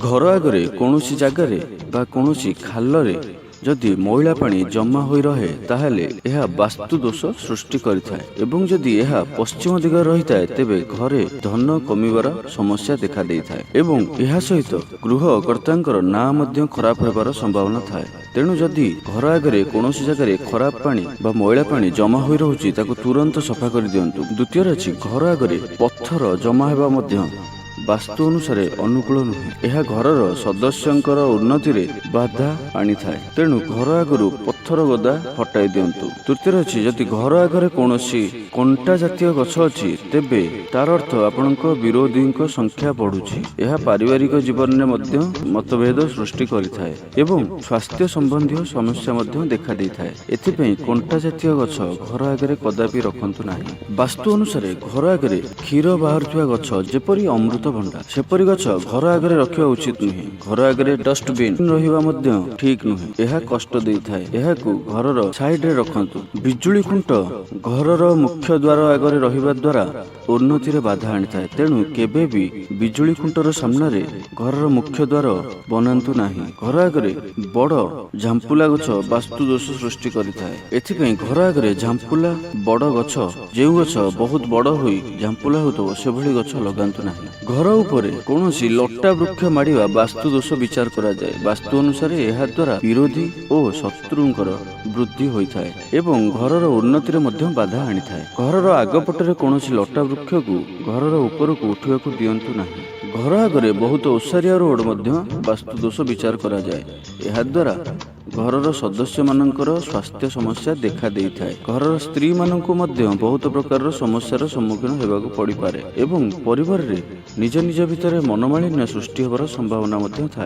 ଘର ଆଗରେ କୌଣସି ଜାଗାରେ ବା କୌଣସି ଖାଲରେ ଯଦି ମଇଳା ପାଣି ଜମା ହୋଇ ରହେ, ତାହେଲେ ଏହା ବାସ୍ତୁ ଦୋଷ ସୃଷ୍ଟି କରିଥାଏ ଏବଂ ଯଦି ଏହା ପଶ୍ଚିମ ଦିଗରେ ରହିଥାଏ, ତେବେ ଘରେ ଧନ କମିବାର ସମସ୍ୟା ଦେଖା ଦେଇଥାଏ ଏବଂ ଏହା ସହିତ ଗୃହକର୍ତ୍ତାଙ୍କର ନାଁ ମଧ୍ୟ ଖରାପ ହେବାର ସମ୍ଭାବନା ଥାଏ। ତେଣୁ ଯଦି ଘର ଆଗରେ କୌଣସି ଜାଗାରେ ଖରାପ ପାଣି ବା ମଇଳା ପାଣି ଜମା ହୋଇ ରହୁଛି, ତାକୁ ତୁରନ୍ତ ସଫା କରିଦିଅନ୍ତୁ। ଦ୍ୱିତୀୟରେ ଅଛି, ଘର ଆଗରେ ପଥର ଜମା ହେବା ମଧ୍ୟ ବାସ୍ତୁ ଅନୁସାରେ ଅନୁକୂଳ ନୁହେଁ। ଏହା ଘରର ସଦସ୍ୟଙ୍କର ଉନ୍ନତିରେ ବାଧା ଆଣିଥାଏ। ତେଣୁ ଘର ଆଗରୁ ପଥର ଗଦା ହଟାଇ ଦିଅନ୍ତୁ। ତୃତୀୟରେ ଅଛି, ଯଦି ଘର ଆଗରେ କୌଣସି କଣ୍ଟା ଜାତୀୟ ଗଛ ଅଛି, ତେବେ ତାର ଅର୍ଥ ଆପଣଙ୍କ ବିରୋଧୀଙ୍କ ସଂଖ୍ୟା ବଢୁଛି। ଏହା ପାରିବାରିକ ଜୀବନରେ ମଧ୍ୟ ମତଭେଦ ସୃଷ୍ଟି କରିଥାଏ ଏବଂ ସ୍ୱାସ୍ଥ୍ୟ ସମ୍ବନ୍ଧୀୟ ସମସ୍ୟା ମଧ୍ୟ ଦେଖା ଦେଇଥାଏ। ଏଥିପାଇଁ କଣ୍ଟା ଜାତୀୟ ଗଛ ଘର ଆଗରେ କଦାପି ରଖନ୍ତୁ ନାହିଁ। ବାସ୍ତୁ ଅନୁସାରେ ଘର ଆଗରେ କ୍ଷୀର ବାହାରୁଥିବା ଗଛ, ଯେପରି ଅମୃତଭଣ୍ଡା, ସେପରି ଗଛ ଘର ଆଗରେ ରଖିବା ଉଚିତ ନୁହେଁ। ଘର ଆଗରେ ଡଷ୍ଟବିନ୍ ରହିବା ମଧ୍ୟ ଠିକ ନୁହେଁ। ଏହା କଷ୍ଟ ଦେଇଥାଏ। ଏହାକୁ ଘରର ସାଇଡରେ ରଖନ୍ତୁ। ବିଜୁଳି ଖୁଣ୍ଟ ଘରର ମୁଖ୍ୟ ଦ୍ୱାର ଆଗରେ ରହିବା ଦ୍ୱାରା ଉନ୍ନତିରେ ବାଧା ଆଣିଥାଏ। ତେଣୁ କେବେ ବି ବିଜୁଳି ଖୁଣ୍ଟର ସାମ୍ନାରେ ଘରର ମୁଖ୍ୟ ଦ୍ୱାର ବନାନ୍ତୁ ନାହିଁ। ଘର ଆଗରେ ବଡ଼ ଝାମ୍ପୁଲା ଗଛ ବାସ୍ତୁ ଦୋଷ ସୃଷ୍ଟି କରିଥାଏ। ଏଥିପାଇଁ ଘର ଆଗରେ ଝାମ୍ପୁଲା ବଡ଼ ଗଛ, ଯେଉଁ ଗଛ ବହୁତ ବଡ଼ ହୋଇ ଝାମ୍ପୁଲା ହେଉଥିବ, ସେଭଳି ଗଛ ଲଗାନ୍ତୁ ନାହିଁ। ଘର ଉପରେ କୌଣସି ଲଟା ବୃକ୍ଷ ମାଡ଼ିବା ବାସ୍ତୁ ଦୋଷ ବିଚାର କରାଯାଏ। ବାସ୍ତୁ ଅନୁସାରେ ଏହା ଦ୍ୱାରା ବିରୋଧୀ ଓ ଶତ୍ରୁଙ୍କର ବୃଦ୍ଧି ହୋଇଥାଏ ଏବଂ ଘରର ଉନ୍ନତିରେ ମଧ୍ୟ ବାଧା ଆଣିଥାଏ। ଘରର ଆଗପଟରେ କୌଣସି ଲଟା ବୃକ୍ଷକୁ ଘରର ଉପରକୁ ଉଠିବାକୁ ଦିଅନ୍ତୁ ନାହିଁ। ଘର ଆଗରେ ବହୁତ ଓସାରିଆ ରୋଡ ମଧ୍ୟ ବାସ୍ତୁ ଦୋଷ ବିଚାର କରାଯାଏ। ଏହାଦ୍ୱାରା ଘରର ସଦସ୍ୟମାନଙ୍କର ସ୍ୱାସ୍ଥ୍ୟ ସମସ୍ୟା ଦେଖା ଦେଇଥାଏ। ଘରର ସ୍ତ୍ରୀମାନଙ୍କୁ ମଧ୍ୟ ବହୁତ ପ୍ରକାରର ସମସ୍ୟାର ସମ୍ମୁଖୀନ ହେବାକୁ ପଡ଼ିପାରେ ଏବଂ ପରିବାରରେ ନିଜ ନିଜ ଭିତରେ ମନୋମାଳିନ୍ୟ ସୃଷ୍ଟି ହେବାର ସମ୍ଭାବନା ମଧ୍ୟ ଥାଏ।